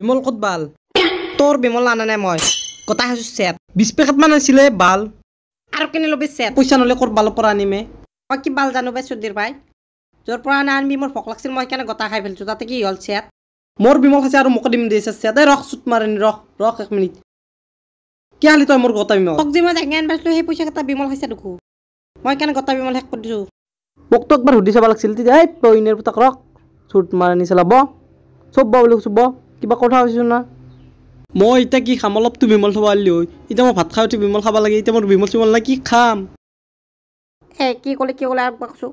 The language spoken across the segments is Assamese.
বিমল ক'ত বাল? তোৰ বিমল আনা নাই মই, গোটাই খাইছো চেট। 20 পেকেট মান আছিলে বাল। আৰু কিনি ল'বি চেট। পইচা নহ'লে ক'ত বালৰ পৰা আনিমে? মই কি বাল জানো বে চুদিৰ ভাই, য'ৰ পৰা আনা আনবি। মোৰ ভোক লাগছিল, মই সেইকাৰণে গোটাই খাই ফেলছো, তাতে কি হ'ল চেট? মোৰ বিমল খাইছে আৰু মোকো দিম দিছে চেট। এই ৰখ, চুট মাৰিনি, ৰখ ৰখ এক মিনিট। কি আনলি তই মোৰ গোটা বিমল? তোক যি মই জাঙি আনিব পাইছিলো, সেই পইচা কেইটা বিমল খাইছে দেখো, মই সেইকাৰণে গোটা বিমল শেষ কৰি দিছো। মোকতো একবাৰ সুধি চাব লাগছিল তেতিয়া। এই তইনেৰ পুতাক, ৰখ, চুট মাৰণি চলাব চব ব বুলি কৈছো, ব কিবা কথা কৈছো না। মই এতিয়া কি খাম? অলপতো বিমল থ'ব পাৰিলি হয়। এতিয়া মই ভাত খাই উঠি বিমল খাব লাগে, এতিয়া মোৰ বিমল চিমল নাই, কি খাম? এ কি ক'লে, কি ক'লে আৰু কৈছো?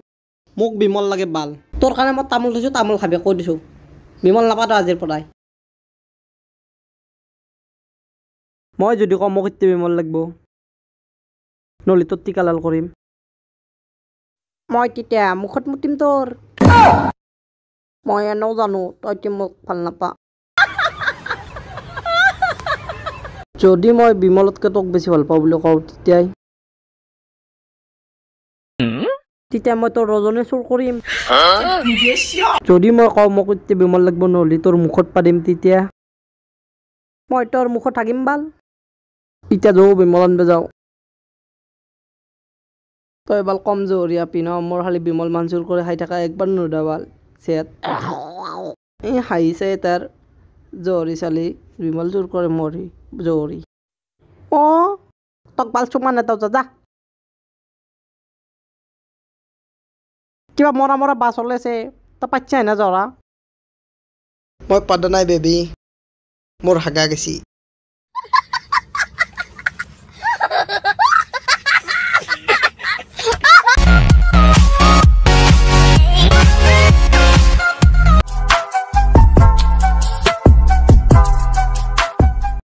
মোক বিমল লাগে বাল। তোৰ কাৰণে মই তামোল থৈছো, তামোল খাবি, কৈ দিছো। বিমল নাপাতো আজিৰ পৰাই। মই যদি কওঁ মোক এতিয়া বিমল লাগিব, নহ'লে তোৰ টিকালাল কৰিম মই, তেতিয়া মুখত মুতিম তোৰ। মই এনেও জানো তই মোক ভাল নাপা। যদি মই বিমলতকৈ তোক বেছি ভাল পাওঁ বুলি কওঁ, তেতিয়াই তেতিয়া মই তোৰ ৰজনী চুৰ কৰিম। যদি মই কওঁ মোক এতিয়া বিমল লাগিব, নহ'লে তোৰ মুখত পাৰিম, তেতিয়া মই তোৰ মুখত থাকিম বাল। এতিয়া যাওঁ, বিমল আনিব যাওঁ। তই বাল কম জহৰী আপি ন? মোৰ খালি বিমল মানচুৰ কৰি খাই থাকা, একবাৰ নুধা বাল চেট। এই হাঁহিছে তাৰ জহৰী চালি, বিমল চুৰ কৰে মৰি জহৰী। অঁ, তক বাল চুমা নেদাও, যা যা। কিবা মৰা মৰা বাছ ওলাইছে, তই পাচ্ছাই না জৰা? মই পাদা নাই বেবী, মোৰ হাগা গেছি।